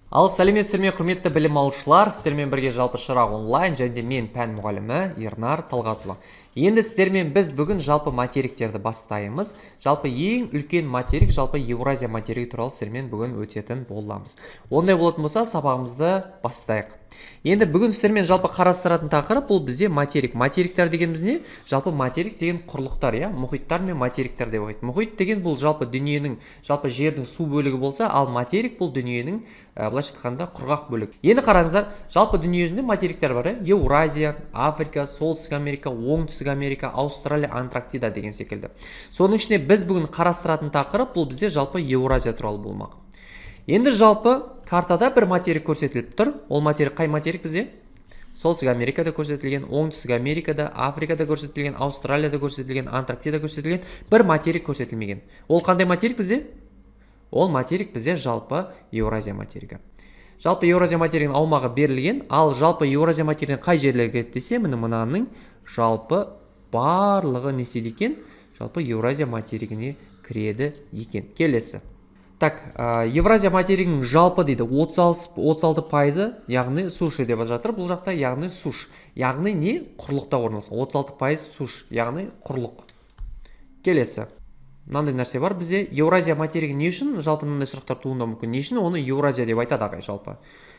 Ал сәлеметсіздер ме, құрметті білім алушылар! Сіздермен бірге жалпы Шырақ онлайн және де мен, пән мұғалімі Ернар Талғатұлы. Енді сіздермен біз бүгін жалпы материктерді бастаймыз. Жалпы ең үлкен материк, жалпы Еуразия материгі туралы сіздермен бүгін өтетін боламыз. Ондай болатын болса, сабағымызды бастайық. Енді бүгін сіздермен жалпы қарастыратын тақырып — бұл бізде материк. Материктер дегеніміз не? Жалпы материк деген құрлықтар, иә, мұхиттар мен материктер деп айтады. Мұхит деген бұл жалпы дүниенің, жалпы жердің су бөлігі болса, ал материк бұл дүниенің былайша айтқанда, құрғақ бөлігі. Енді қараңыздар, жалпы дүние жүзінде материктер бар, иә: Еуразия, Африка, Солтүстік Америка, Оңтүстік Америка, Аустралия, Антарктида деген секілді. Соның ішінде біз бүгін қарастыратын тақырып бұл бізде жалпы Еуразия туралы болмақ. Енді жалпы картада бір материк көрсетіліп тұр. Ол материк қай материк? Бізде Солтүстік Америкада көрсетілген, Оңтүстік Америкада, Африкада көрсетілген, Аустралияда көрсетілген, Антарктида көрсетілген, бір материк көрсетілмеген. Ол қандай материк бізде? Ол материк бізде жалпы Еуразия материгі. Жалпы Еуразия материгінің аумағы берілген. Ал жалпы Еуразия материгіне қай жерлер кіреді десе, міне, мынаның жалпы барлығы не істейді екен? Жалпы Еуразия материгіне кіреді екен. Келесі. Так, Евразия материгінің жалпы дейді 36%-ы, яғни суши деп жатыр бұл жақта, яғни суш, яғни не, құрлықта орналасқан. 36% суш, яғни құрлық. Келесі мынандай нәрсе бар бізде: Еуразия материгі не үшін, жалпы мынандай сұрақтар туындауы мүмкін, не үшін оны Еуразия деп айтады, ағай? Жалпы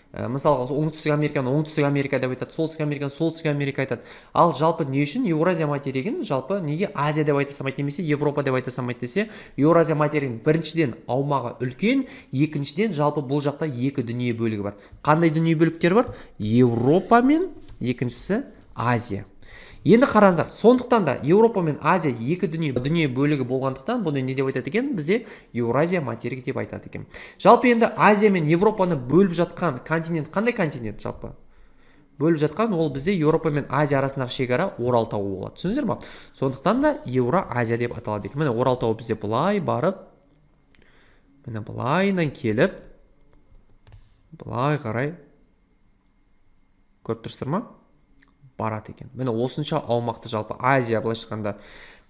мысалға, Оңтүстік Американы Оңтүстік Америка деп айтады, Солтүстік Американы Солтүстік Америка айтады. Ал жалпы не үшін Еуразия материгін жалпы неге Азия деп айта салмайды немесе Европа деп айта салмайды десе, Еуразия материгінің біріншіден аумағы үлкен, екіншіден, жалпы бұл жақта екі дүние бөлігі бар. Қандай дүние бөліктері бар? Еуропа мен екіншісі Азия. Енді қараңыздар, сондықтан да Еуропа мен Азия екі дүние бөлігі болғандықтан, бұны не деп айтады екен? Бізде Еуразия материгі деп айтады екен. Жалпы енді Азия мен Европаны бөліп жатқан континент қандай континент? Жалпы бөліп жатқан ол бізде Еуропа мен Азия арасындағы шекара Орал тауы болады, түсіндіңіздер ма? Сондықтан да Еуразия деп аталады екен. Міне, Орал тауы бізде былай барып, міне, былайынан келіп, былай қарай, көріп тұрсыздар ма, барады екен. Міне, осынша аумақты жалпы Азия, былайша айтқанда,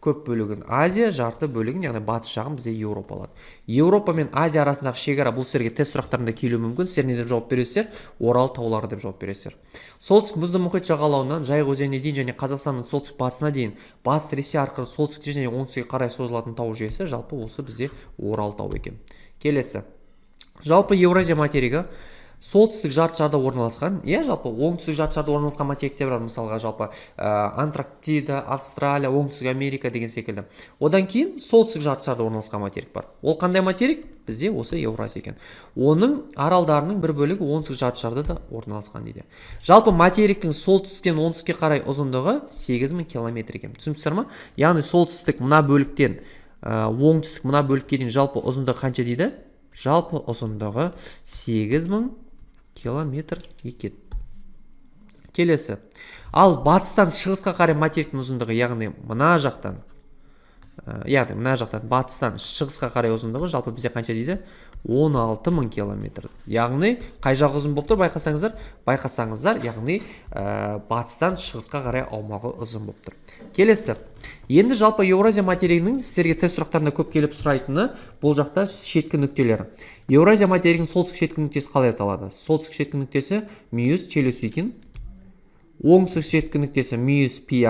көп бөлігін Азия, жарты бөлігін, яғни батыс жағын бізде Еуропа алады. Еуропа мен Азия арасындағы шекара, бұл сіздерге тест сұрақтарында келуі мүмкін. Сіздер не деп жауап бересіздер? Орал таулары деп жауап бересіздер. Солтүстік Мұзды мұхит жағалауынан Жайық өзеніне дейін және Қазақстанның солтүстік батысына дейін, Батыс Ресей арқылы солтүстікте және оңтүстікке қарай созылатын тау жүйесі жалпы осы бізде Орал тауы екен. Келесі, жалпы Еуразия материгі солтүстік жарты шарда орналасқан, иә. Жалпы оңтүстік жарты шарда орналасқан материктер бар, мысалға, жалпы Антарктида, Австралия, Оңтүстік Америка деген секілді. Одан кейін солтүстік жарты шарда орналасқан материк бар. Ол қандай материк? Бізде осы Еуразия екен. Оның аралдарының бір бөлігі оңтүстік жарты шарда да орналасқан дейді. Жалпы материктің солтүстіктен оңтүстікке қарай ұзындығы 8000 километр екен, түсініп ма? Яғни солтүстік мына бөліктен оңтүстік мына бөлікке дейін жалпы ұзындығы қанша дейді? Жалпы ұзындығы 8000 километр екен. Келесі, ал батыстан шығысқа қарай материктің ұзындығы, яғни мына жақтан яғни мына жақтан, батыстан шығысқа қарай ұзындығы жалпы бізде қанша дейді? 16 мың километр. Яғни қай жағы ұзын болып тұр, байқасаңыздар? Яғни батыстан шығысқа қарай аумағы ұзын болып тұр. Келесі, енді жалпы Еуразия материгінің сіздерге тест сұрақтарында көп келіп сұрайтыны бұл жақта шеткі нүктелері. Еуразия материгінің солтүстік шеткі нүктесі қалай аталады? Солтүстік шеткі нүктесі мүйіз Челюскин, оңтүстік шеткі нүктесі мүйіз Пи,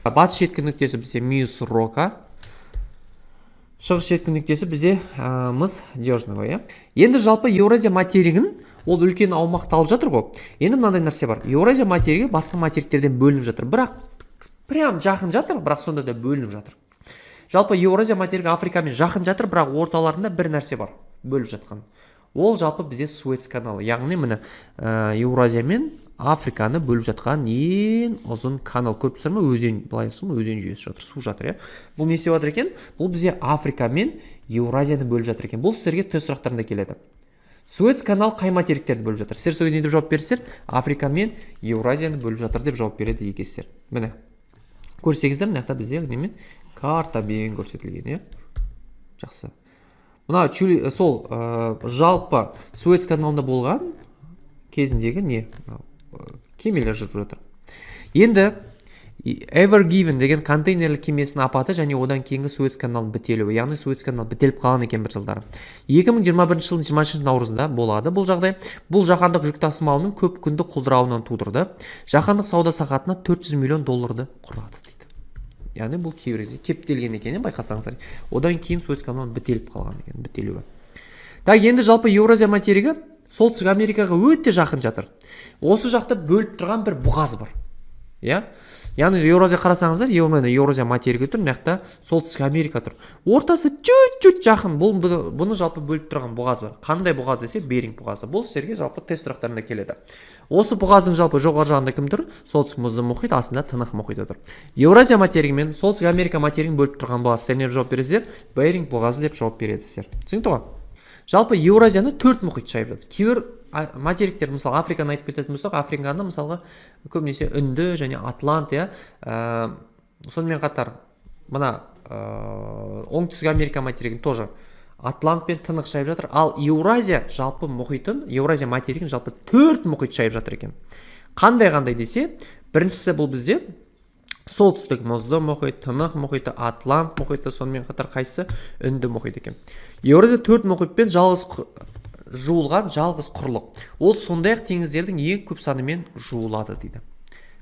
батыс шеткі нүктесі бізде мүйіз Рока, шығыс шеткі нүктесі бізде мыс Дежнева, иә. Енді жалпы Еуразия материгін, ол үлкен аумақты алып жатыр ғой. Енді мынандай нәрсе бар: Еуразия материгі басқа материктерден бөлініп жатыр, бірақ прям жақын жатыр, бірақ сонда да бөлініп жатыр. Жалпы Еуразия материгі Африкамен жақын жатыр, бірақ орталарында бір нәрсе бар бөліп жатқан. Ол жалпы бізде Суэц каналы. Яғни міне, Еуразия мен Африканы бөліп жатқан ең ұзын канал, көріп тұрсыздар ма? Өзен, былай өзен жүйесі жатыр, су жатыр, иә. Бұл не істеп жатыр екен? Бұл бізде Африка мен Еуразияны бөліп жатыр екен. Бұл сіздерге тест сұрақтарында келеді: Суэц канал қай материктерді бөліп жатыр? Сіздер сол не деп жауап бересіздер? Африка мен Еуразияны бөліп жатыр деп жауап береді екенсіздер. Міне, көрсеңіздер, мына жақта бізде немен, картамен көрсетілген, иә. Жақсы, мына сол жалпы Суэц каналында болған кезіндегі не, мынау, кемелер жүріп жатыр. Енді Ever Given деген контейнерлік кемесінің апаты және одан кейінгі Суэц каналының бітелуі, яғни Суэц каналы бітеліп қалған екен бір жылдары. 2021 жылдың 20 наурызында болады бұл жағдай. Бұл жаһандық жүк тасымалының көп күндік құлдырауынан тудырды. Жаһандық сауда сағатына 400 миллион долларды құрады дейді. Яғни бұл кейбір кезде кептелген екен, иә, байқасаңыздар. Одан кейін Суэц каналы бітеліп қалған екен, бітелуі. Так, енді жалпы Еуразия материгі Солтүстік Америкаға өте жақын жатыр. Осы жақты бөліп тұрған бір бұғаз бар, иә. Яғни Еуразия қарасаңыздар, міне, Еуразия материгі тұр, мына жақта Солтүстік Америка тұр, ортасы чуть чуть жақын. Бұл бұны жалпы бөліп тұрған бұғаз бар. Қандай бұғаз десе, Беринг бұғазы. Бұл сіздерге жалпы тест сұрақтарында келеді. Осы бұғаздың жалпы жоғары жағында кім тұр? Солтүстік Мұзды мұхит, астында Тынық мұхиты тұр. Еуразия материгі мен Солтүстік Америка материгін бөліп тұрған бұғаз, сіздер не деп жауап бересіздер? Беринг бұғазы деп жауап бересіздер. Түсінікті ғой? Жалпы Еуразияны төрт мұхит шайып жатыр. Кейбір материктер, мысалы, Африканы айтып кететін болсақ, Африканы, мысалға, көбінесе Үнді және Атлант, иә, сонымен қатар мына Оңтүстік Америка материгін тоже Атлант пен Тынық шайып жатыр. Ал Еуразия жалпы мұхитын, Еуразия материгін жалпы төрт мұхит шайып жатыр екен. Қандай қандай десе, біріншісі бұл бізде Солтүстік Мұзды мұхит, Тынық мұхиты, Атлант мұхиты, сонымен қатар қайсысы? Үнді мұхиты екен. Еуразия төрт мұхитпен жалғыз жуылған жалғыз құрлық. Ол сондай ақ теңіздердің ең көп санымен жуылады дейді.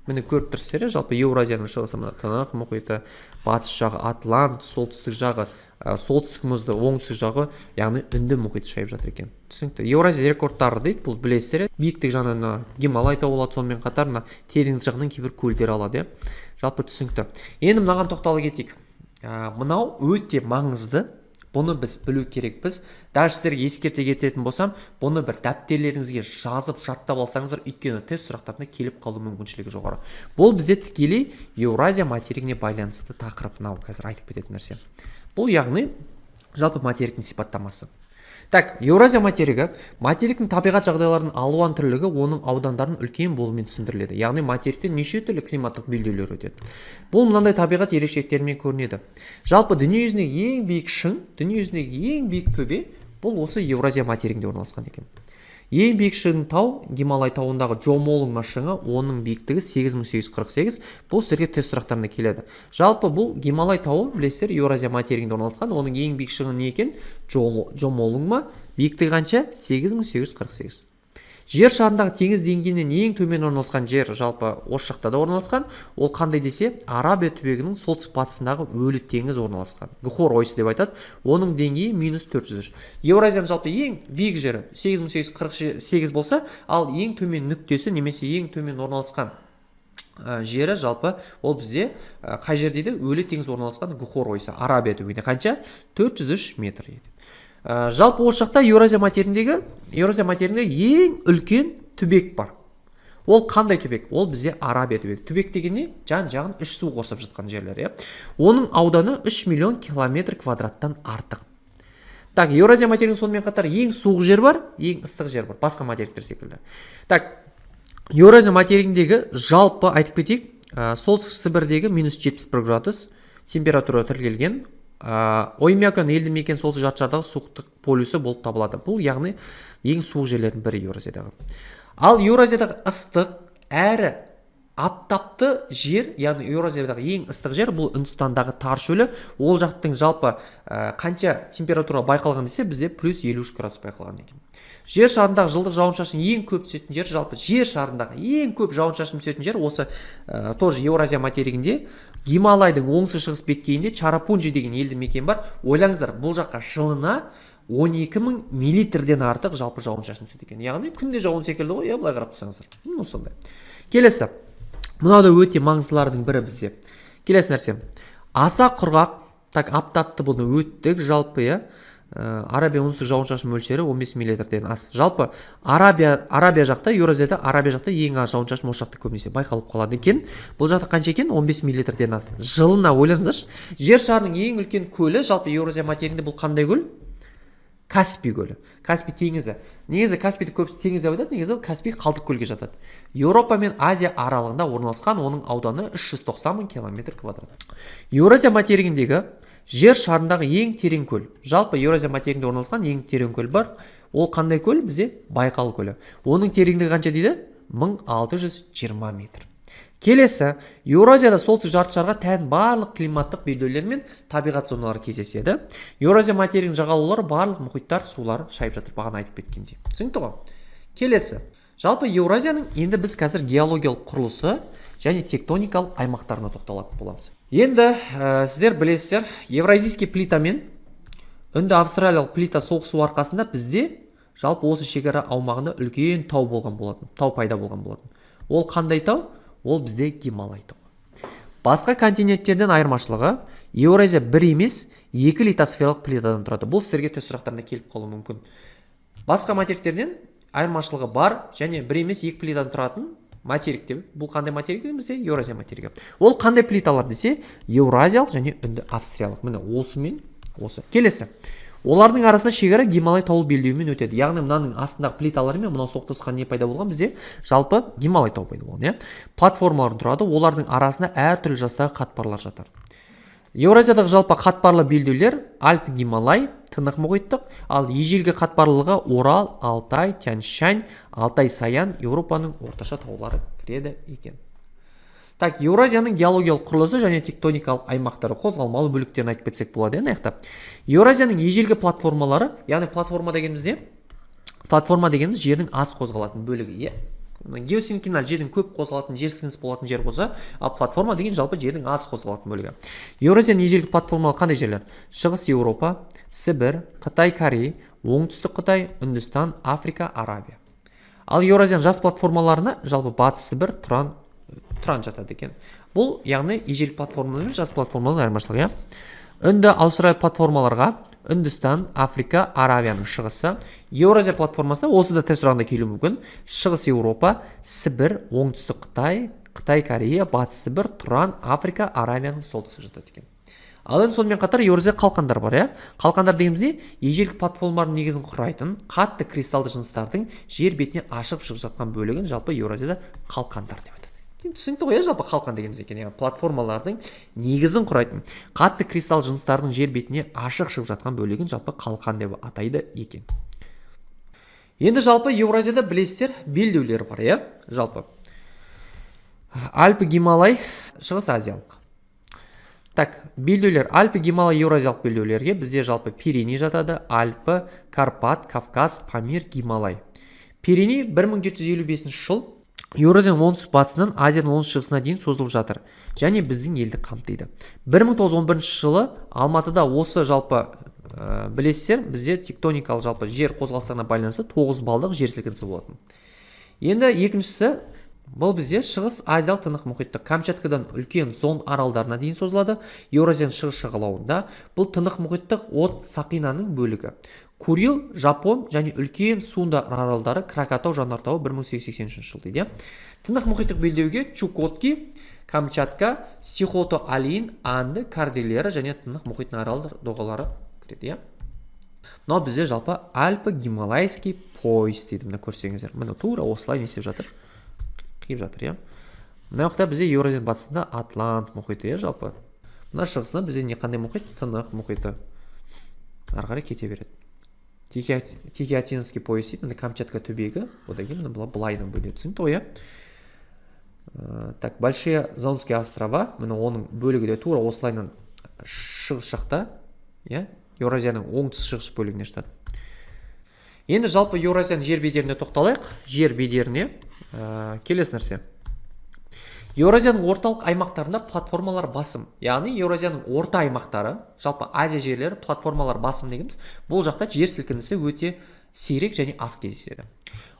Міне, көріп тұрсыздар, иә. Жалпы Еуразияның шығысы мына Тынық мұхиты, батыс жағы Атлант, солтүстік жағы Солтүстік Мұзды, оңтүстік жағы, яғни Үнді мұхиты шайып жатыр екен. Түсінікті. Еуразия рекордтары дейді. Бұл білесіздер, иә, биіктік жағынан мына Гималай тауы болады, сонымен қатар мына тереңдік жағынан кейбір көлдер алады, иә. Жалпы түсінікті. Енді мынаған тоқтала кетейік. Мынау өте маңызды, бұны біз білу керекпіз. Даже сіздерге ескерте кететін болсам, бұны бір дәптерлеріңізге жазып, жаттап алсаңыздар, өйткені тест сұрақтарында келіп қалу мүмкіншілігі жоғары. Бұл бізде тікелей Еуразия материгіне байланысты тақырып. Мынау қазір айтып кететін нәрсе, бұл, яғни жалпы материктің сипаттамасы. Так, Еуразия материгі. Материктің табиғат жағдайларының алуан түрлілігі оның аудандарының үлкен болуымен түсіндіріледі. Яғни материкте неше түрлі климаттық белдеулер өтеді. Бұл мынандай табиғат ерекшеліктерімен көрінеді. Жалпы дүниежүзіндегі ең биік шың, дүниежүзіндегі ең биік төбе бұл осы Еуразия материгінде орналасқан екен. Ең биік шың тау Гималай тауындағы Джомолунгма шыңы, оның биіктігі 8848. Бұл сіздерге тест сұрақтарында келеді. Жалпы бұл Гималай тауы, білесіздер, Еуразия материгінде орналасқан. Оның ең биік шыңы не екен? Джомолунгма. Биіктігі қанша? 8848. Жер шарындағы теңіз деңгейінен ең төмен орналасқан жер жалпы осы жақта да орналасқан. Ол қандай десе, Арабия түбегінің солтүстік батысындағы Өлі теңіз орналасқан, Гхор ойысы деп айтады. Оның деңгейі минус 403. Еуразияның жалпы ең биік жері 8848 болса, ал ең төмен нүктесі немесе ең төмен орналасқан жері жалпы ол бізде қай жер дейді? Өлі теңіз орналасқан Гхор ойысы, Арабия түбегінде. Қанша? 403 метр дейді. Жалпы осы жақта Еуразия материгінде ең үлкен түбек бар. Ол қандай түбек? Ол бізде Арабия түбегі. Түбек деген не? Жан жағын үш су қоршап жатқан жерлер, иә. Оның ауданы 3 миллион километр квадраттан артық. Так, Еуразия материгінің сонымен қатар ең суық жер бар, ең ыстық жер бар, басқа материктер секілді. Так, Еуразия материгіндегі жалпы айтып кетейік, Солтүстік Сібірдегі минус 71 градус температура тіркелген Оймякон елді мекен солтүстік жарты шардағы суықтық полюсі болып табылады. Бұл, яғни, ең суық жерлердің бірі Еуразиядағы. Ал Еуразиядағы ыстық әрі аптапты жер, яғни Еуразиядағы ең ыстық жер, бұл Үндістандағы Тар шөлі. Ол жақтың жалпы қанша температура байқалған десе, бізде плюс 53 градус байқалған екен. Жер шарындағы жылдық жауын шашын ең көп түсетін жер, жалпы жер шарындағы ең көп жауын шашын түсетін жер осы тоже Еуразия материгінде, Гималайдың оңтүстік шығыс беткейінде Чарапунджи деген елді мекен бар. Ойлаңыздар, бұл жаққа жылына 12 мың миллилитрден артық жалпы жауын шашын түседі екен. Яғни күнде жауын секілді ғой, иә, былай қарап тұрсаңыздар. Ну, сондай. Келесі, мынау да өте маңыздылардың бірі бізде. Келесі нәрсе аса құрғақ. Так, аптапты, бұны өттік жалпы, иә. Арабия оңтүстік жауын шашын мөлшері 15 миллилитрден аз. Жалпы Арабия жақта, Еуразияда Арабия жақта ең аз жауын шашын осы жақта көбінесе байқалып қалады екен. Бұл жақта қанша екен? 15 миллилитрден аз жылына, ойлаңыздаршы. Жер шарының ең үлкен көлі жалпы Еуразия материгінде, бұл қандай көл? Каспий көлі, Каспий теңізі. Негізі Каспийді көбісі теңіз деп айтады, негізі Каспий қалдық көлге жатады. Еуропа мен Азия аралығында орналасқан, оның ауданы 390 мың километр квадрат. Еуразия материгіндегі жер шарындағы ең терең көл. Жалпы Еуразия материгінде орналасқан ең терең көл бар. Ол қандай көл? Бізде Байқал көлі. Оның тереңдігі қанша дейді? 1620 метр. Келесі, Еуразияда солтүстік жарты шарға тән барлық климаттық белдеулер мен табиғат зоналары кездеседі. Еуразия материгінің жағалаулары барлық мұхиттар сулары шайып жатыр, бағана айтып кеткендей. Түсінікті ғой? Келесі, жалпы Еуразияның енді біз қазір геологиялық құрылысы және тектоникалық аймақтарына тоқталатын боламыз. Енді сіздер білесіздер, евразийский плита мен үнді австралиялық плита соғысу арқасында бізде жалпы осы шекара аумағында үлкен тау болған болатын, тау пайда болған болатын. Ол қандай тау? Ол бізде Гималай тауы. Басқа континенттерден айырмашылығы: Еуразия бір емес, екі литосфералық плитадан тұрады. Бұл сіздерге тест сұрақтарында келіп қалуы мүмкін. Басқа материктерден айырмашылығы бар және бір емес, екі плитадан тұратын материк деп. Бұл қандай материк? Бізде Еуразия материгі. Ол қандай плиталар десе, еуразиялық және үнді австриялық, міне, осымен осы. Келесі, олардың арасында шекара Гималай таулы белдеуімен өтеді. Яғни мынаның астындағы плиталар мен мынау соқтығысқан не пайда болған? Бізде жалпы Гималай тауы пайда болған, иә. Платформалар тұрады, олардың арасында әртүрлі жастағы қатпарлар жатыр. Еуразиядағы жалпы қатпарлы белдеулер: Альп, Гималай, Тынық мұхиттық, ал ежелгі қатпарлығы Орал, Алтай, Тянь Шань, Алтай Саян, Еуропаның орташа таулары кіреді екен. Так, Еуразияның геологиялық құрылысы және тектоникалық аймақтары, қозғалмалы бөліктерін айтып кетсек болады, иә. Мына жақта Еуразияның ежелгі платформалары, яғни платформа дегеніміз не? Платформа дегеніміз жердің аз қозғалатын бөлігі, иә. Геосинклиналь жердің көп қозғалатын, жер сілкінісі болатын жер болса, ал платформа деген жалпы жердің аз қозғалатын бөлігі. Еуразияның ежелгі платформалары қандай жерлер? Шығыс Еуропа, Сібір, Қытай, Корей, Оңтүстік Қытай, Үндістан, Африка, Арабия. Ал Еуразияның жас платформаларына жалпы Батыс Сібір, Тұран жатады екен. Бұл, яғни, ежелгі платформалар мен жас платформалардың айырмашылығы, иә. Үнді Аустралия платформаларға Үндістан, Африка, Аравияның шығысы. Еуразия платформасы, осы да тест сұрағында келуі мүмкін: Шығыс Еуропа, Сібір, Оңтүстік Қытай, Қытай, Корея, Батыс Сібір, Тұран, Африка, Аравияның солтүстігі жатады екен. Ал енді сонымен қатар Еуразия қалқандар бар, иә. Қалқандар дегеніміз не? Ежелгі платформалардың негізін құрайтын қатты кристалды жыныстардың жер бетіне ашып шығып жатқан бөлігін жалпы Еуразияда қалқандар деп айтады. Енді түсінікті ғой, иә, жалпы қалқан дегеніміз екен, яғни платформалардың негізін құрайтын қатты кристалл жыныстардың жер бетіне ашық шығып жатқан бөлігін жалпы қалқан деп атайды екен. Енді жалпы Еуразияда, білесіздер, белдеулер бар, иә. Жалпы Альпі, Гималай шығыс азиялық. Так, белдеулер: Альпі, Гималай еуразиялық белдеулерге бізде жалпы Пиреней жатады, Альпі, Карпат, Кавказ, Памир, Гималай. Пиреней 1755 жыл Еуразияның оңтүстік батысынан Азияның оңтүстік шығысына дейін созылып жатыр және біздің елді қамтиды. 1911 жылы Алматыда осы жалпы білесіздер, бізде тектоникалық, жалпы жер қозғалыстарына байланысты 9 балдық жер сілкінісі болатын. Енді екіншісі, бұл бізде шығыс азиялық Тынық мұхиттық, Камчаткадан Үлкен Зонд аралдарына дейін созылады, Еуразияның шығыс жағалауында. Бұл Тынық мұхиттық от сақинаның бөлігі. Курил, Жапон және Үлкен Сунда аралдары, Кракатау жанартауы 1883 жыл дейді, иә. Тынық мұхиттық белдеуге Чукотки, Камчатка, Сихото Алин, Анды, Кордильера және Тынық мұхитының аралдар доғалары кіреді, иә. Мынау бізде жалпы Альпі Гималайский пояс дейді. Мына көрсеңіздер, міне, тура осылай не істеп жатыр, қиып жатыр, иә. Мына жақта бізде Еуразияның батысында Атлант мұхиты, иә. Жалпы мына шығысында бізде не, қандай мұхит? Тынық мұхиты. Ары қарай кете береді. Тихоокеанский пояс дейді. Міне, Камчатка түбегі, одан кейін міне былайынан бөлінеді. Түсінікті ғой, иә? Так, Большие Зондские острова, міне, оның бөлігі де тура осылайынан шығыс жақта, иә, Еуразияның оңтүстік шығыс бөлігіне жатады. Енді жалпы Еуразияның жер бедеріне тоқталайық, жер бедеріне. Келесі нәрсе: Еуразияның орталық аймақтарында платформалар басым. Яғни Еуразияның орта аймақтары, жалпы Азия жерлері, платформалар басым дегеніміз, бұл жақта жер сілкінісі өте сирек және аз кездеседі.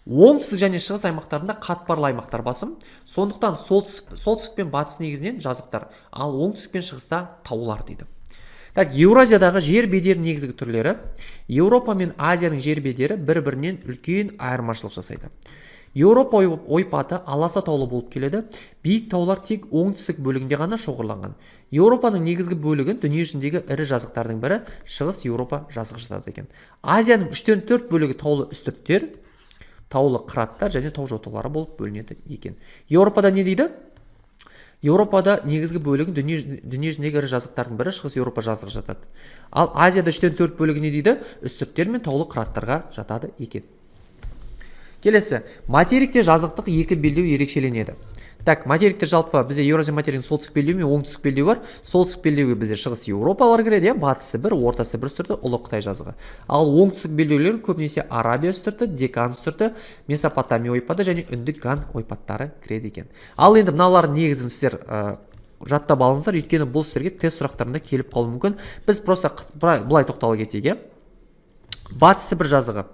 Оңтүстік және шығыс аймақтарында қатпарлы аймақтар басым. Сондықтан солтүстік пен батыс негізінен жазықтар, ал оңтүстік пен шығыста таулар дейді. Так, Еуразиядағы жер бедерінің негізгі түрлері. Еуропа мен Азияның жер бедері бір бірінен үлкен айырмашылық жасайды. Еуропа ойпаты аласа таулы болып келеді. Биік таулар тек оңтүстік бөлігінде ғана шоғырланған. Еуропаның негізгі бөлігін дүниежүзіндегі ірі жазықтардың бірі Шығыс Еуропа жазығы жатады екен. Азияның үштен төрт бөлігі таулы үстірттер, таулы қыраттар және тау жоталары болып бөлінеді екен. Еуропада не дейді? Еуропада негізгі бөлігін дүниежүзіндегі ірі жазықтардың бірі Шығыс Еуропа жазығы жатады. Ал Азияда үштен төрт бөлігі не дейді? Үстірттер мен таулы қыраттарға жатады екен. Келесі, материкте жазықтық екі белдеу ерекшеленеді. Так, материктер. Жалпы бізде Еуразия материгінің солтүстік белдеуі мен оңтүстік белдеуі бар. Солтүстік белдеуге бізде Шығыс Еуропалар кіреді, иә, Батыс Сібір, Орта Сібір үстірті, Ұлы Қытай жазығы. Ал оңтүстік белдеулер көбінесе Арабия үстірті, Декан үстірті, Месопотамия ойпаты және Үнді Ганг ойпаттары кіреді екен. Ал енді мыналардың негізін сіздер жаттап алыңыздар, өйткені бұл сіздерге тест сұрақтарында келіп қалуы мүмкін. Біз просто былай тоқтала кетейік, иә. Батыс Сібір жазығы.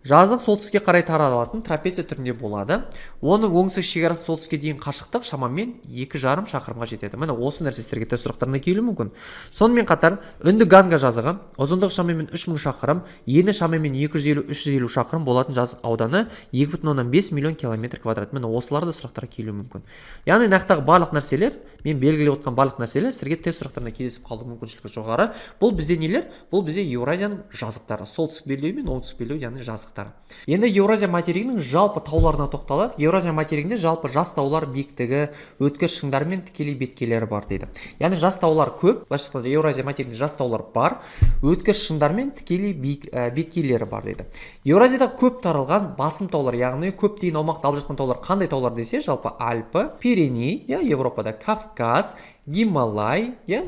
Жазық солтүстікке қарай таралатын трапеция түрінде болады. Оның оңтүстік шекарасы солтүстікке дейін қашықтық шамамен 2,5 шақырымға жетеді. Міне, осы нәрсе сіздерге тест сұрақтарына келуі мүмкін. Сонымен қатар Үнді Ганга жазығы ұзындығы шамамен 3000 шақырым, ені шамамен 250-350 шақырым болатын жазық ауданы 2,5 миллион километр квадрат. Міне, осылар да сұрақтарға келуі мүмкін. Яғни нақтағы барлық нәрселер, мен белгілеп отқан барлық нәрселер сіздерге тест сұрақтарына кездесіп қалу мүмкіншілігі жоғары. Бұл бізде нелер? Бұл бізде Еуразияның жазықтары, солтүстік белдеу мен оңтүстік белдеу, яғни жазықтары. Енді Еуразия материгінің жалпы тауларына тоқталайық. Еуразия материгінде жалпы жас таулар биіктігі, өткір шыңдар мен тікелей беткейлері бар дейді. Яғни жас таулар көп. Былайша айтқанда, Еуразия материгінде жас таулар бар, өткір шыңдар мен тікелей беткейлері бар дейді. Еуразиядағы көп таралған басым таулар, яғни көптеген аумақты алып жатқан таулар қандай таулар десе, жалпы Альпы, Пиреней, иә, Европада Кавказ, Гималай, иә,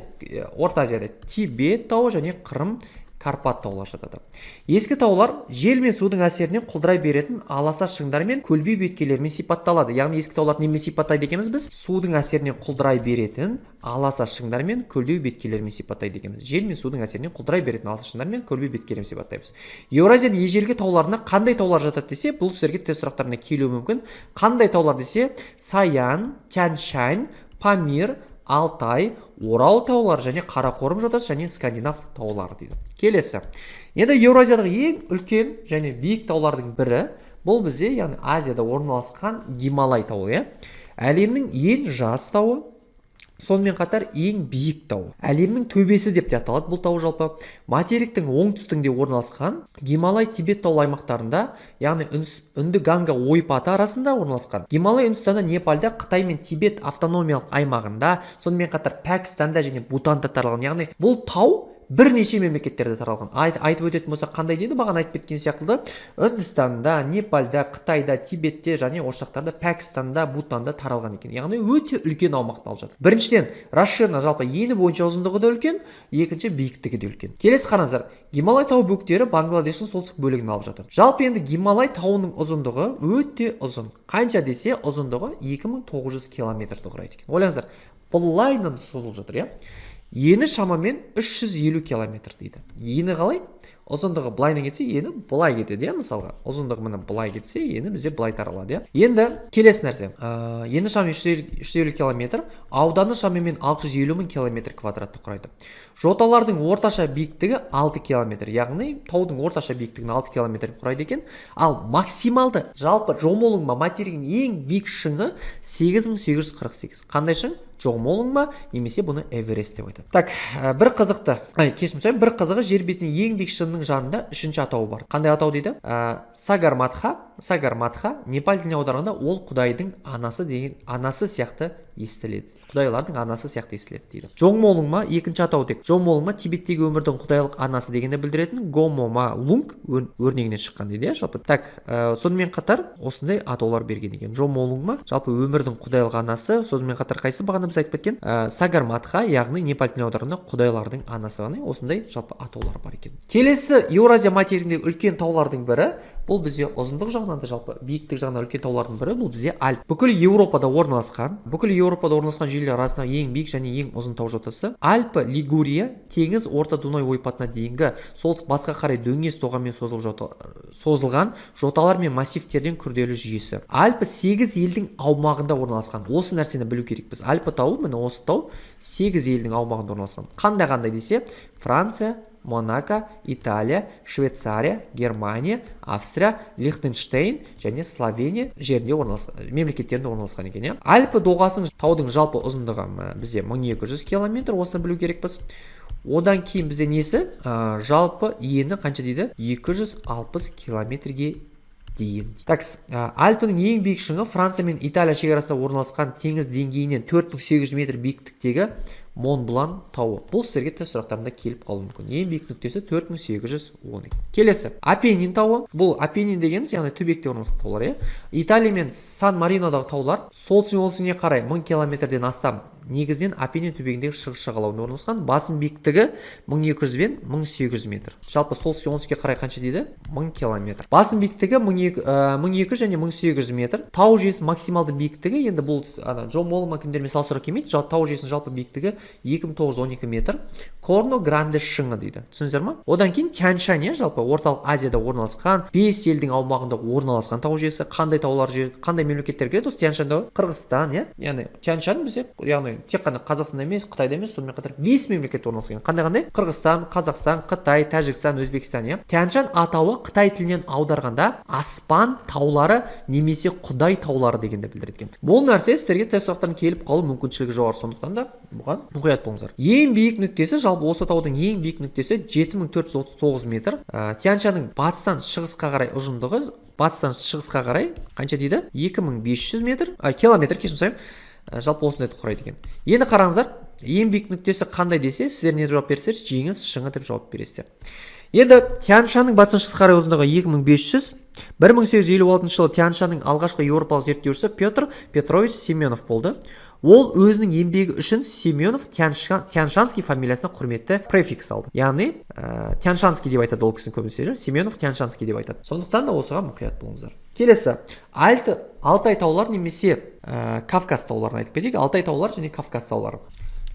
Орта Азияда Тибет тауы және Қырым, Карпат таулары жатады. Ескі таулар жел мен судың әсерінен құлдырай беретін аласа шыңдар мен көлбеу беткейлермен сипатталады. Яғни ескі тауларды немен сипаттайды екенбіз біз? Судың әсерінен құлдырай беретін аласа шыңдар мен көлдеу беткейлермен сипаттайды екенбіз. Жел мен судың әсерінен құлдырай беретін аласа шыңдар мен көлбеу беткейлермен сипаттаймыз. Еуразияның ежелгі тауларына қандай таулар жатады десе, бұл сіздерге тест сұрақтарына келуі мүмкін. Қандай таулар десе, Саян, Тянь Шань, Памир, Алтай, Орал таулары және Қарақорым жотасы және Скандинав таулары дейді. Келесі, енді Еуразиядағы ең үлкен және биік таулардың бірі бұл бізде, яғни Азияда орналасқан Гималай тауы, иә. Әлемнің ең жас тауы, сонымен қатар ең биік тау, әлемнің төбесі деп те аталады бұл тау. Жалпы материктің оңтүстігінде орналасқан Гималай Тибет таулы аймақтарында, яғни Үнді Ганга ойпаты арасында орналасқан. Гималай Үндістанда, Непалда, Қытай мен Тибет автономиялық аймағында, сонымен қатар Пәкістанда және Бутанда таралған. Яғни бұл тау бірнеше мемлекеттерде таралған. Айтып өтетін болсақ, қандай дейді? Бағана айтып кеткен сияқты, Үндістанда, Непалда, Қытайда, Тибетте және осы жақтарда, Пәкістанда, Бутанда таралған екен. Яғни өте үлкен аумақты алып жатыр. Біріншіден, расширена, жалпы ені бойынша ұзындығы да үлкен, екінші, биіктігі де үлкен. Келесі, қараңыздар, Гималай тау бөктері Бангладештің солтүстік бөлігін алып жатыр. Жалпы енді Гималай тауының ұзындығы өте ұзын. Қанша десе, ұзындығы 2900 километрді құрайды екен. Ойлаңыздар, былайынан созылып жатыр, иә. Ені шамамен 350 километр дейді. Ені қалай? Ұзындығы былайынан кетсе, ені былай кетеді, иә. Мысалға, ұзындығы міне былай кетсе, ені бізде былай таралады, иә. Енді келесі нәрсе, ені шамамен 350 километр, ауданы шамамен 650 мың километр квадратты құрайды. Жоталардың орташа биіктігі 6 километр, яғни таудың орташа биіктігін 6 километр құрайды екен. Ал максималды, жалпы Джомолунгма материгінің ең биік шыңы 8848. Қандай шың? Джомолунгма немесе бұны Эверест деп айтады. Так, бір қызықты, ай, кешірім сұраймын, бір қызығы, жер бетінің ең биік шыңының жанында үшінші атауы бар. Қандай атау дейді? Сагарматха. Сагарматха непал тіліне аударғанда ол құдайдың анасы деген, анасы сияқты естіледі, құдайлардың анасы сияқты естіледі дейді. Джомолунгма екінші атау тек Джомолунгма Тибеттегі өмірдің құдайлық анасы дегенді білдіретін Гомома Лунг өрнегінен шыққан дейді, иә, жалпы. Так, сонымен қатар осындай атаулар берген екен. Джомолунгма жалпы өмірдің құдайлық анасы. Сонымен қатар қайсы, бағана біз айтып кеткен Сагарматха, яғни непал тіліне аударғанда құдайлардың анасы, яғни осындай жалпы атаулар бар екен. Келесі, Еуразия материгіндегі үлкен таулардың бірі, бұл бізде ұзындық жағынан да, жалпы биіктік жағынан үлкен таулардың бірі, бұл бізде Альп. Бүкіл Еуропада орналасқан жүйелер арасында ең биік және ең ұзын тау жотасы. Альпі Лигурия теңіз Орта Дунай ойпатына дейінгі солтүстік батысқа қарай дөңес доғамен созылған жоталар мен массивтерден күрделі жүйесі. Альпі сегіз елдің аумағында орналасқан. Осы нәрсені білу керекпіз. Альпі тауы, міне, осы тау сегіз елдің аумағында орналасқан. Қандай, қандай десе, Франция, Монако, Италия, Швейцария, Германия, Австрия, Лихтенштейн және Словения жерінде орналасқан, мемлекеттерінде орналасқан екен, иә. Альпі доғасының, таудың жалпы ұзындығы бізде 1200 километр, осыны білу керекпіз. Одан кейін бізде несі, жалпы ені қанша дейді? 260 километрге Дейін. Так, Альпінің ең биік шыңы Франция мен Италия шекарасында орналасқан, теңіз деңгейінен 4800 метр биіктіктегі Монблан тауы. Бұл сіздерге тест сұрақтарында келіп қалуы мүмкін. Ең биік нүктесі 4810. Келесі Апеннин тауы. Бұл Апеннин дегеніміз, яғни түбекте орналасқан таулар, иә. Италия мен Сан Маринодағы таулар солтүстік оңтүстігіне қарай 1000 километрден астам, негізінен Апеннин түбегіндегі шығыс жағалауында орналасқан. Басым биіктігі 1200 бен 1800 метр. Жалпы солтүстік оңтүстікке қарай қанша дейді? 1000 километр. Басым биіктігі 1200 және 1800 метр. Тау жүйесінің максималды биіктігі, енді бұл ана Джомолунгма кімдермен салыстыруға келмейді, тау жүйесінің жалпы биіктігі 2912 метр. Корно Гранде шыңы дейді, түсіндіңіздер ма? Одан кейін Тянь Шань, иә, жалпы Орталық Азияда орналасқан, бес елдің аумағында орналасқан тау жүйесі. Қандай таулар, қандай мемлекеттер кіреді осы Тянь Шаньда? Қырғызстан, иә. Яғни Тянь Шань бізде, яғни тек қана Қазақстанда емес, Қытайда емес, сонымен қатар бес мемлекет орналасқан. Қандай, қандай? Қырғызстан, Қазақстан, Қытай, Тәжікстан, Өзбекстан, иә. Тянь Шань атауы қытай тілінен аударғанда аспан таулары немесе құдай таулары дегенді білдіреді екен. Бұл нәрсе сіздерге тест сұрақтарынан келіп қалу мүмкіншілігі жоғары, сондықтан да бұған мұқият болыңыздар. Ең биік нүктесі, жалпы осы таудың ең биік нүктесі 7439 метр. Тянь Шаньның батыстан шығысқа қарай ұзындығы, батыстан шығысқа қарай қанша дейді? 2500 метр, километр, кешірім сұраймын. Жалпы осындайды құрайды екен. Енді қараңыздар, ең биік нүктесі қандай десе, сіздер не жауап бересіздер? Жеңіс шыңы деп жауап бересіздер. Енді Тянь Шаньның батыстан шығысқа қарай ұзындығы 2500. 1856 жылы Тянь Шаньның алғашқы еуропалық зерттеушісі Петр Петрович Семенов болды. Ол өзінің еңбегі үшін Семенов Тяньшанский фамилиясына құрметті префикс алды, яғни Тяньшанский деп айтады ол кісіні көбінесе, Семенов Тяньшанский деп айтады. Сондықтан да осыған мұқият болыңыздар. Келесі Алтай таулар немесе Кавказ тауларын айтып кетейік. Алтай таулары және Кавказ таулары,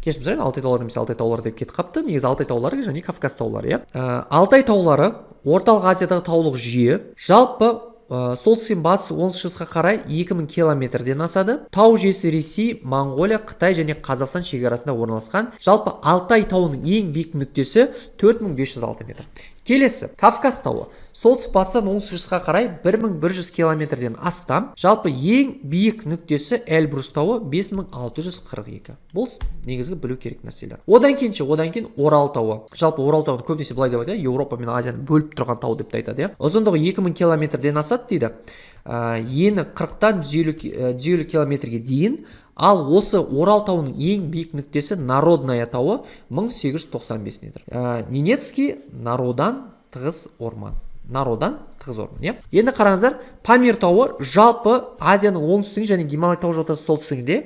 кешірім сұраймын, Алтай таулары немесе Алтай таулары деп кетіп қалыпты. Негізі Алтай таулары және Кавказ таулары, иә. Алтай таулары Орталық Азиядағы таулық жүйе. Жалпы солтүстіктен батыс, оңтүстік шығысқа қарай 2000 километрден асады. Тау жүйесі Ресей, Моңғолия, Қытай және Қазақстан шекарасында орналасқан. Жалпы Алтай тауының ең биік нүктесі 4506 метр. Келесі Кавказ тауы солтүстік батыстан оңтүстік шығысқа қарай 1100 километрден астам. Жалпы ең биік нүктесі Эльбрус тауы, 5642. Бұл негізгі білу керек нәрселер. Одан кейін ше, одан кейін Орал тауы. Жалпы Орал тауын көбінесе былай деп айтады: Еуропа мен Азияны бөліп тұрған тау деп те айтады, иә. Ұзындығы 2000 километрден асады дейді. Ені 40-тан 150 километрге дейін. Ал осы Орал тауының ең биік нүктесі Народная тауы, 1895 метр. Ненецкий народан тығыз орман, народан тығыз орман, иә. Енді қараңыздар, Памир тауы жалпы Азияның оңтүстігі және Гималай тау жотасы солтүстігінде,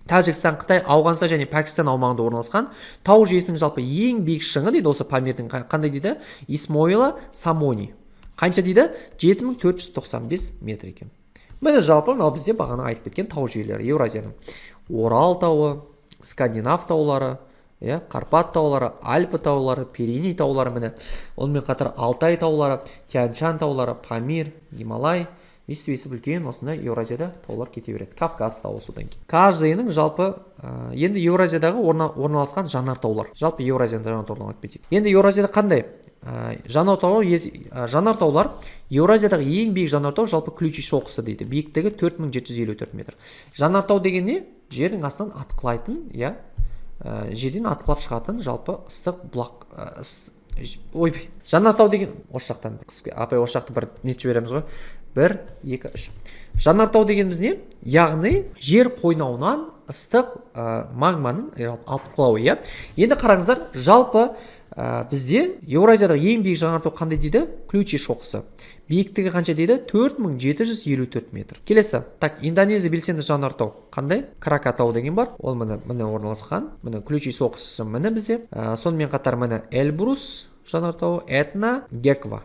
Тәжікстан, Қытай, Ауғанстан және Пәкістан аумағында орналасқан. Тау жүйесінің жалпы ең биік шыңы дейді осы Памирдің қандай дейді? Исмоила Сомони. Қанша дейді? 7495 метр екен. Міне, жалпы мынау бізде бағана айтып кеткен тау жүйелері Еуразияның: Орал тауы, Скандинав таулары, иә, Карпат таулары, Альпі таулары, Пиреней таулары, міне, онымен қатар Алтай таулары, Тянь Шань таулары, Памир, Гималай. Өйстіп, өйстіп үлкен осындай Еуразияда таулар кете береді. Кавказ тауы содан кейін. Каждый ының жалпы енді Еуразиядағы орналасқан жанартаулар. Жалпы Еуразияның жанартауларын айтып кетейік. Енді Еуразияда қандай жанартаулар? Еуразиядағы ең биік жанартау жалпы Ключи шоқысы дейді, биіктігі 4754 метр. Жанартау деген не? Жердің астынан атқылайтын, иә, жерден атқылап шығатын жалпы ыстық бұлақ. Ойбай, жанартау деген осы жақтан апай, осы жақты бір нетіп жібереміз ғой. Бір, екі, үш. Жанартау дегеніміз не? Яғни жер қойнауынан ыстық магманың атқылауы, иә. Енді қараңыздар, жалпы бізде Еуразиядағы ең биік жанартау қандай дейді? Ключи шоқысы. Биіктігі қанша дейді? 4754 метр. Келесі, так, Индонезия белсенді жанартау қандай? Кракатау деген бар. Ол міне, міне орналасқан. Міне, Ключи шоқысы, міне, бізде. Сонымен қатар, міне, Эльбрус жанартауы, Этна, Геква,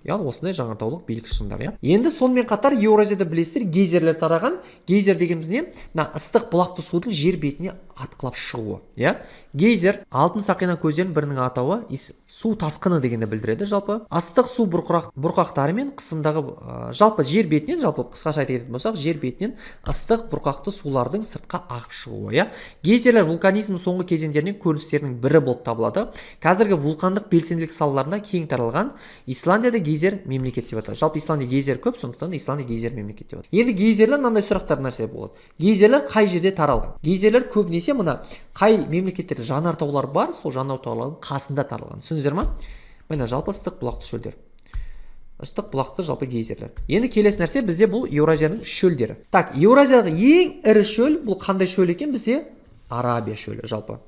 яғни осындай жанартаулық биік шыңдар, иә. Енді сонымен қатар Еуразияда, білесіздер, гейзерлер тараған. Гейзер дегеніміз не? Мына ыстық бұлақты судың жер бетіне атқылап шығуы, иә. Гейзер алтын сақина көздерінің бірінің атауы, су тасқыны дегенді білдіреді. Жалпы ыстық су бұрқақтары мен қысымдағы жалпы жер бетінен, жалпы қысқаша айта кететін болсақ, жер бетінен ыстық бұрқақты сулардың сыртқа ағып шығуы, иә. Гейзерлер вулканизмнің соңғы кезеңдерінен көріністерінің бірі болып табылады. Қазіргі вулкандық белсенділік салаларында кең таралған. Исландияда гейзер мемлекет деп аталады. Жалпы Исландия гейзер көп, сондықтан Исландия гейзер мемлекет деп аталады. Енді гейзерлер, мынандай сұрақтар нәрсе болады: гейзерлер қай жерде таралған? Гейзерлер көбінесе мына қай мемлекеттерде жанартаулар бар, сол жанартаулардың қасында таралған, түсіндіңіздер ма? Міне, жалпы ыстық бұлақты шөлдер. Ыстық бұлақты жалпы гейзерлер. Енді келесі нәрсе бізде бұл Еуразияның шөлдері. Так, Еуразиядағы ең ірі шөл бұл қандай шөл екен? Бізде Арабия шөлі жалпы.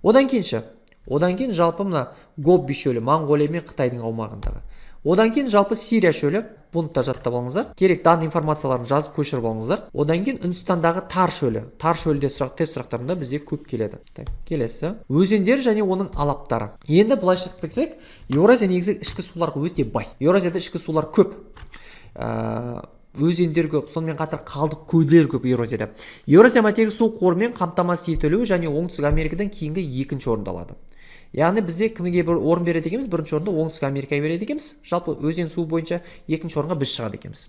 Одан кейін ше? Одан кейін жалпы мына Гобби шөлі, Моңғолия мен Қытайдың аумағындағы. Одан кейін жалпы Сирия шөлі. Бұны да жаттап алыңыздар керек, данный информацияларын жазып, көшіріп алыңыздар. Одан кейін Үндістандағы Тар шөлі. Тар шөлі де сұрақ, тест сұрақтарында бізде көп келеді. Так, келесі өзендер және оның алаптары. Енді былайша айтып кетсек, Еуразия негізі ішкі суларға өте бай. Еуразияда ішкі сулар көп, өзендер көп, сонымен қатар қалдық көлдер көп Еуразияда. Еуразия материк су қорымен қамтамасыз етілуі және Оңтүстік Америкадан кейінгі екінші орынды алады. Яғни бізде кімге бір орын береді екенбіз? Бірінші орынды Оңтүстік Америкаға береді екенбіз жалпы өзен суы бойынша, екінші орынға біз шығады екенбіз.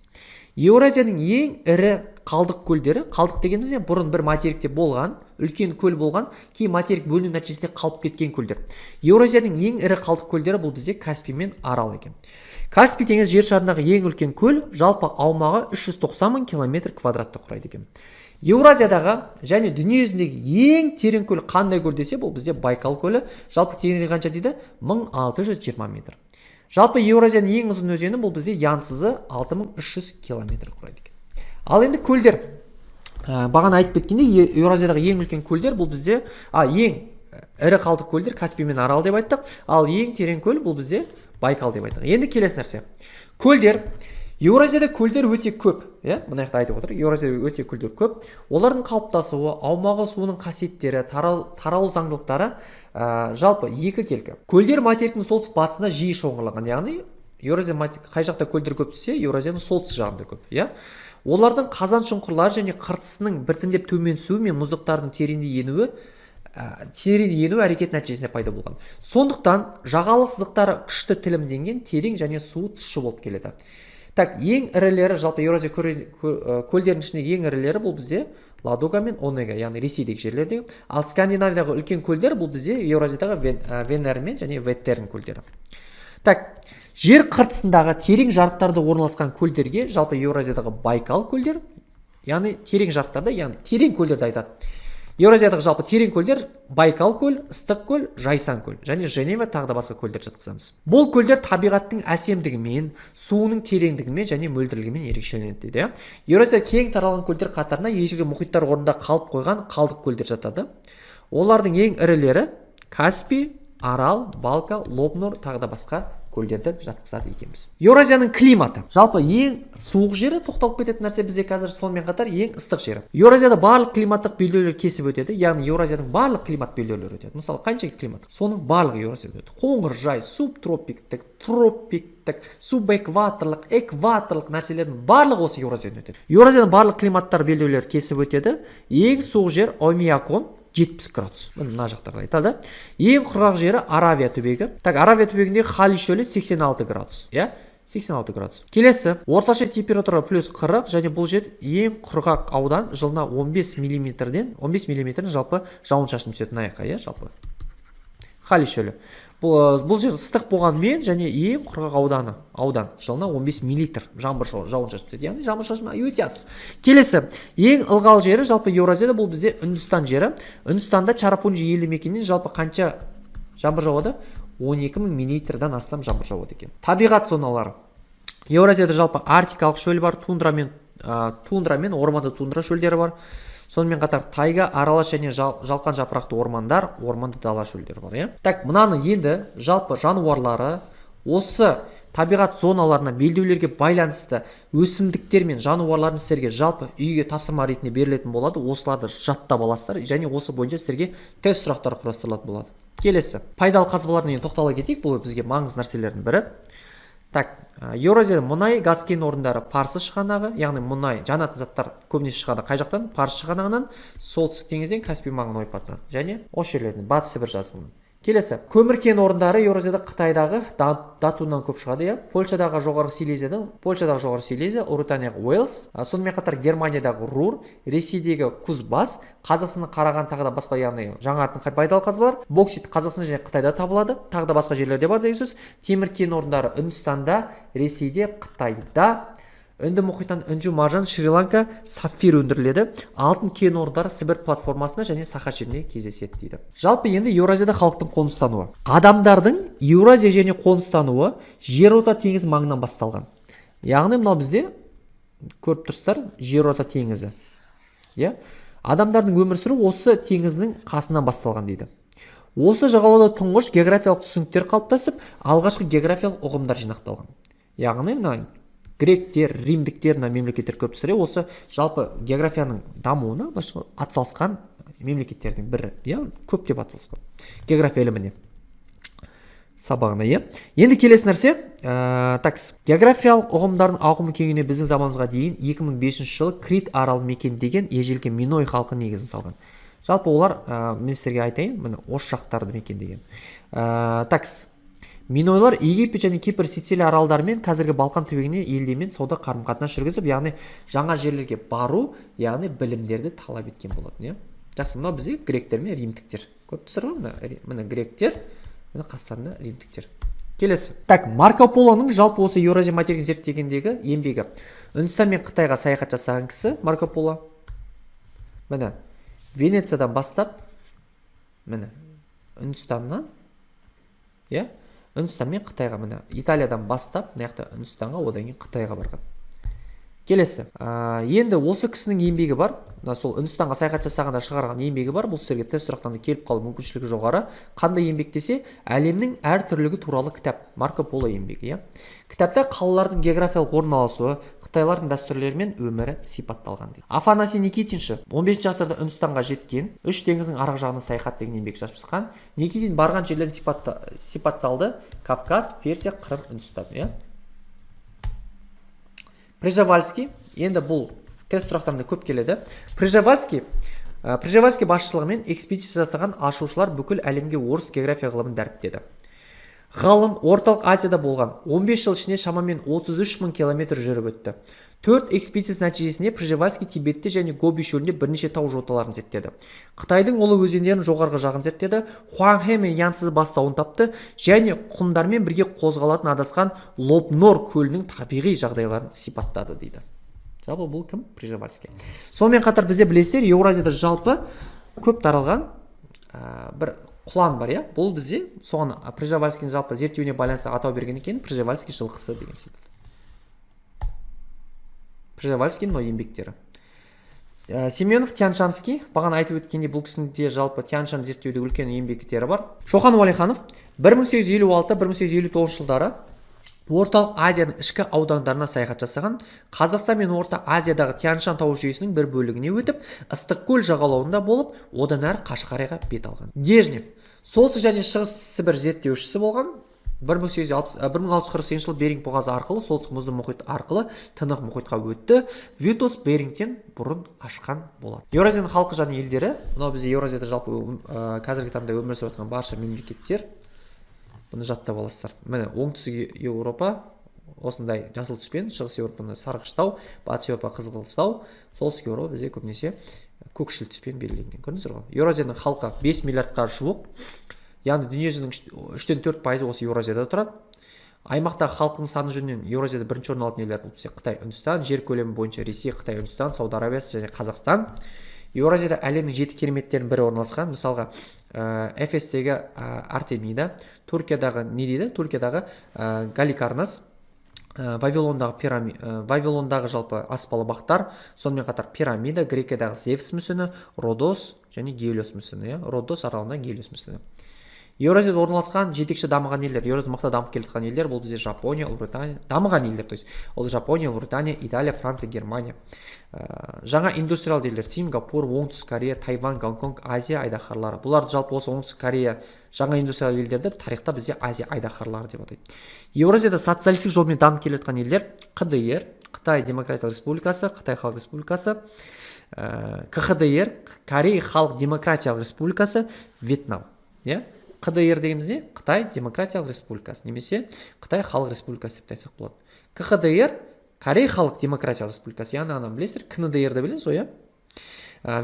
Еуразияның ең ірі қалдық көлдері. Қалдық дегеніміз не? Бұрын бір материкте болған, үлкен көл болған, кейін материк бөліну нәтижесінде қалып кеткен көлдер. Еуразияның ең ірі қалдық көлдері бұл бізде Каспий мен Арал екен. Каспий теңізі жер шарындағы ең үлкен көл, жалпы аумағы 390 мың километр квадратты құрайды екен. Еуразиядағы және дүниежүзіндегі ең терең көл қандай көл десе, бұл бізде Байкал көлі. Жалпы тереңдігі қанша дейді? 1620 метр. Жалпы Еуразияның ең ұзын өзені бұл бізде Янцзы, 6300 километр құрайды екен. Ал енді көлдер, бағана айтып кеткендей, Еуразиядағы ең үлкен көлдер бұл бізде ең ірі қалдық көлдер Каспий мен Арал деп айттық, ал ең терең көл бұл бізде Байкал деп айттық. Енді келесі нәрсе көлдер. Еуразияда көлдер өте көп, иә. Мына жақта айтып отыр, Еуразияда өте көлдер көп. Олардың қалыптасуы, аумағы, суының қасиеттері, таралу заңдылықтары жалпы екі келкі. Көлдер материктің солтүстік батысында жиі шоғырланған. Яғни Еуразия қай жақта көлдер көп десе, Еуразияның солтүстік жағында көп, иә. Олардың қазан шұңқырлары және қыртысының біртіндеп төмен түсуі мен мұздықтардың тереңдей енуі, терең ену әрекеті нәтижесінде пайда болған. Сондықтан жағалық сызықтары күшті тілімденген, терең және суы тұщы болып келеді. Так, ең ірілері, жалпы Еуразия көлдерінің ішіндегі ең ірілері бұл бізде Ладога мен Онега, яғни Ресейдегі жерлердегі. Ал Скандинавиядағы үлкен көлдер бұл бізде Еуразиядағы Венер мен және Веттерн көлдері. Так, жер қыртысындағы терең жарықтарда орналасқан көлдерге жалпы Еуразиядағы Байкал көлдер, яғни терең жарықтарда, яғни терең көлдерді айтады. Еуразиядағы жалпы терең көлдер Байкал көл, Ыстық көл, Жайсан көл және Женева, тағы да басқа көлдер жатқызамыз. Бұл көлдер табиғаттың әсемдігімен, суының тереңдігімен және мөлдірлігімен ерекшеленеді дейді, иә. Еуразияда кең таралған көлдер қатарына ежелгі мұхиттар орнында қалып қойған қалдық көлдер жатады. Олардың ең ірілері Каспий, Арал, Балка, Лобнор, тағы да басқа көлдерді жатқызады екенбіз. Еуразияның климаты. Жалпы ең суық жері, тоқталып кететін нәрсе бізде қазір, сонымен қатар ең ыстық жері. Еуразияда барлық климаттық белдеулер кесіп өтеді, яғни Еуразияның барлық климат белдеулері өтеді. Мысалы, қанша климат, соның барлығы Еуразияда өтеді: қоңыржай, субтропиктік, тропиктік, субэкваторлық, экваторлық нәрселердің барлығы осы Еуразиядан өтеді. Еуразияның барлық климаттар белдеулері кесіп өтеді. Ең суық жер Оймякон, 70 градус, міне, мына жақтарда айтады. Ең құрғақ жері Аравия түбегі. Так, Аравия түбегіндегі Хали шөлі 86 градус, иә, 86 градус. Келесі орташа температура плюс 40 және бұл жер ең құрғақ аудан. Жылына 15 миллиметрден, 15 миллиметрден жалпы жауын шашын түседі мына жаққа, иә. Жалпы Хали шөлі бұл жер ыстық болғанымен және ең құрғақ ауданы аудан. Жылына 15 миллилитр жаңбыр, жауын шашын түседі, яғни жаңбыр шашын өте аз. Келесі ең ылғал жері жалпы Еуразияда бұл бізде Үндістан жері. Үндістанда Чарапунжи елді мекенінен жалпы қанша жаңбыр жауады? 12 мың миллилитрдан астам жаңбыр жауады екен. Табиғат зоналары. Еуразияда жалпы арктикалық шөл бар, тундра мен орманды тундра шөлдері бар. Сонымен қатар тайга, аралас және жалқан жапырақты ормандар, орманды дала шөлдері бар, иә. Так, мынаны енді жалпы жануарлары, осы табиғат зоналарына, белдеулерге байланысты өсімдіктер мен жануарлардың сіздерге жалпы үйге тапсырма ретінде берілетін болады. Осыларды жаттап аласыздар және осы бойынша сіздерге тест сұрақтары құрастырылатын болады. Келесі пайдалы қазбаларына енді тоқтала кетейік, бұл бізге маңызды нәрселердің бірі. Так, Еуразияда мұнай газ кен орындары Парсы шығанағы, яғни мұнай жанатын заттар көбінесе шығады қай жақтан? Парсы шығанағынан, Солтүстік теңізден, Каспий маңының ойпатынан және осы жерлерден, Батыс Сібір жазығынан. Келесі көмір кен орындары Еуразияда Қытайдағы Датуннан көп шығады, иә. Польшадағы Жоғарғы Силезиядан, Польшадағы Жоғарғы Силезия, Ұлыбританиядағы Уэльс, сонымен қатар Германиядағы Рур, Ресейдегі Кузбасс, Қазақстанның Қарағанды, тағы да басқа, яғни жаңартын пайдалы қазбалар. Боксит Қазақстан және Қытайда табылады, тағы да басқа жерлерде бар деген сөз. Темір кен орындары Үндістанда, Ресейде, Қытайда. Үнді мұхитынан інжу маржан, Шри Ланка сапфир өндіріледі. Алтын кен орындары Сібір платформасында және Саха жерінде кездеседі дейді. Жалпы, енді Еуразияда халықтың қоныстануы. Адамдардың Еуразия жеріне қоныстануы Жерорта теңізі маңынан басталған. Яғни мынау бізде, көріп тұрсыздар, Жерорта теңізі, иә. Адамдардың өмір сүруі осы теңіздің қасынан басталған дейді. Осы жағалауда тұңғыш географиялық түсініктер қалыптасып, алғашқы географиялық ұғымдар жинақталған. Яғни мына гректер, римдіктер, мына мемлекеттер, көріп тұрсыздар, иә, осы жалпы географияның дамуына, былайша, атсалысқан мемлекеттердің бірі, иә, көптеп атсалысқан география іліміне, сабағына, иә. Енді келесі нәрсе, такс, географиялық ұғымдардың ауқымы кеңеюіне біздің заманымызға дейін 2005 жылы Крит аралын мекендеген ежелгі Миной халқы негізін салған. Жалпы олар, мен сіздерге айтайын, міне, осы жақтарды мекендеген. Такс, минойлар Египет және Кипр, Сицилия аралдары мен қазіргі Балқан түбегіне елдермен сауда қарым қатынас жүргізіп, яғни жаңа жерлерге бару, яғни білімдерді талап еткен болатын, иә. Жақсы, мынау бізде гректер мен римдіктер, көріп тұрсыздар ғой, мына, міне, гректер, міне, қастарында римдіктер. Келесі, так, Марко Полоның жалпы осы Еуразия материгін зерттегендегі еңбегі. Үндістан мен Қытайға саяхат жасаған кісі Марко Поло. Міне, Венециядан бастап, міне, Үндістаннан, иә, Үндістан мен Қытайға, міне, Италиядан бастап мына жақта Үндістанға, одан кейін Қытайға барған. Келесі, енді осы кісінің еңбегі бар, мына сол Үндістанға саяхат жасағанда шығарған еңбегі бар. Бұл сіздерге тест сұрақтан келіп қалу мүмкіншілігі жоғары. Қандай еңбек десе, «Әлемнің әртүрлілігі туралы кітап», Марко Поло еңбегі, иә. Кітапта қалалардың географиялық орналасуы, қытайлардың дәстүрлері мен өмірі сипатталған дейді. Афанасий Никитинші 15 ғасырда Үндістанға жеткен, «Үш теңіздің арғы жағына саяхат» деген еңбек жазып шыққан. Никитин барған жерлерін сипатталды: Кавказ, Персия, Қырым, Үндістан, иә. Пржевальский, енді бұл тест сұрақтарында көп келеді. Пржевальский басшылығымен экспедиция жасаған ашушылар бүкіл әлемге орыс география ғылымын дәріптеді. Ғалым Орталық Азияда болған 15 жыл ішінде шамамен 33 мың километр жүріп өтті. Төрт экспедициясы нәтижесінде Пржевальский Тибетте және Гоби шөлінде бірнеше тау жоталарын зерттеді, Қытайдың ұлы өзендерінің жоғарғы жағын зерттеді, Хуанхэ мен Янцзы бастауын тапты және құмдармен бірге қозғалатын адасқан Лобнор көлінің табиғи жағдайларын сипаттады дейді. Жалпы, бұл кім? Пржевальский. Сонымен қатар бізде, білесіздер, Еуразияда жалпы көп таралған бір құлан бар, иә. Бұл бізде соған, Пржевальскийдің жалпы зерттеуіне байланысты атау берген екен, Пржевальский жылқысы деген секілді. Пржевальскийдің мынау еңбектері. Семенов Тяньшанский, бағана айтып өткендей, бұл кісінің де жалпы Тянь-Шань зерттеуде үлкен еңбектері бар. Шоқан Уәлиханов 1856-1859 жылдары Орталық Азияның ішкі аудандарына саяхат жасаған. Қазақстан мен Орта Азиядағы Тянь-Шань тау жүйесінің бір бөлігіне өтіп, Ыстықкөл жағалауында болып, одан әрі Қашқарияға бет алған. Дежнев Солтүстік және Шығыс Сібір зерттеушісі болған. 1648 жылы Беринг бұғазы арқылы Солтүстік Мұзды мұхит арқылы Тынық мұхитқа өтті. Витос Берингтен бұрын ашқан болады. Еуразияның халқы және елдері. Мынау бізде Еуразияда жалпы қазіргі таңда өмір сүріп жатқан барша мемлекеттер. Бұны жаттап аласыздар. Міне, Оңтүстік Еуропа осындай жасыл түспен, Шығыс Еуропаны сарғыштау, Батыс Еуропа қызғылтау, Солтүстік Еуропа бізде көбінесе көкшіл түспен белгіленген, көрдіңіздер ғой. Еуразияның халқы 5 миллиардқа жуық, яғни дүниежүзінің 3-тен 4 пайызы осы Еуразияда тұрады. Аймақтағы халықтың саны жөнінен Еуразияда бірінші орын алатын елдер бұл бізде Қытай, Үндістан. Жер көлемі бойынша Ресей, Қытай, Үндістан, Сауд Арабиясы және Қазақстан. Еуразияда әлемнің жеті кереметтерінің бірі орналасқан. Мысалға, Эфестегі Артемида, Түркиядағы не дейді, Түркиядағы Галикарнас, Вавилондағы жалпы аспалы бақтар, сонымен қатар пирамида, Грекиядағы Зевс мүсіні, Родос және Гелиос мүсіні, иә, Родос аралында Гелиос мүсіні. Еуразияда орналасқан жетекші дамыған елдер. Еуразия мықты дамып келе жатқан елдер бұл бізде Жапония, Ұлыбритания. Дамыған елдер, то есть ол Жапония, Ұлыбритания, Италия, Франция, Германия. Жаңа индустриалды елдер: Сингапур, Оңтүстік Корея, Тайвань, Гонконг, Азия айдаһарлары. Бұларды жалпы осы Оңтүстік Корея, жаңа индустриалды елдерді тарихта бізде Азия айдаһарлары деп атайды. Еуразияда социалистік жолмен дамып келе жатқан елдер: ҚДР, Қытай Демократиялық Республикасы, Қытай Халық Республикасы, КХДР, Корей Халық Демократиялық Республикасы, Вьетнам, иә. ҚДР дегеніміз не? Қытай Демократиялық Республикасы немесе Қытай Халық Республикасы деп те айтсақ болады. КХДР, Корей Халық Демократиялық Республикасы, яғни ананы білесіздер, КНДР ді білеміз ғой, иә.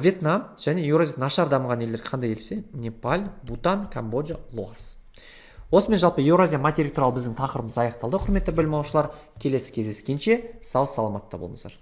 Вьетнам. Және Еуразия нашар дамыған елдер қандай ел десе, Непал, Бутан, Камбоджа, Лаос. Осымен жалпы Еуразия материк туралы біздің тақырыбымыз аяқталды. Құрметті білім алушылар, келесі кездескенше сау саламатта болыңыздар.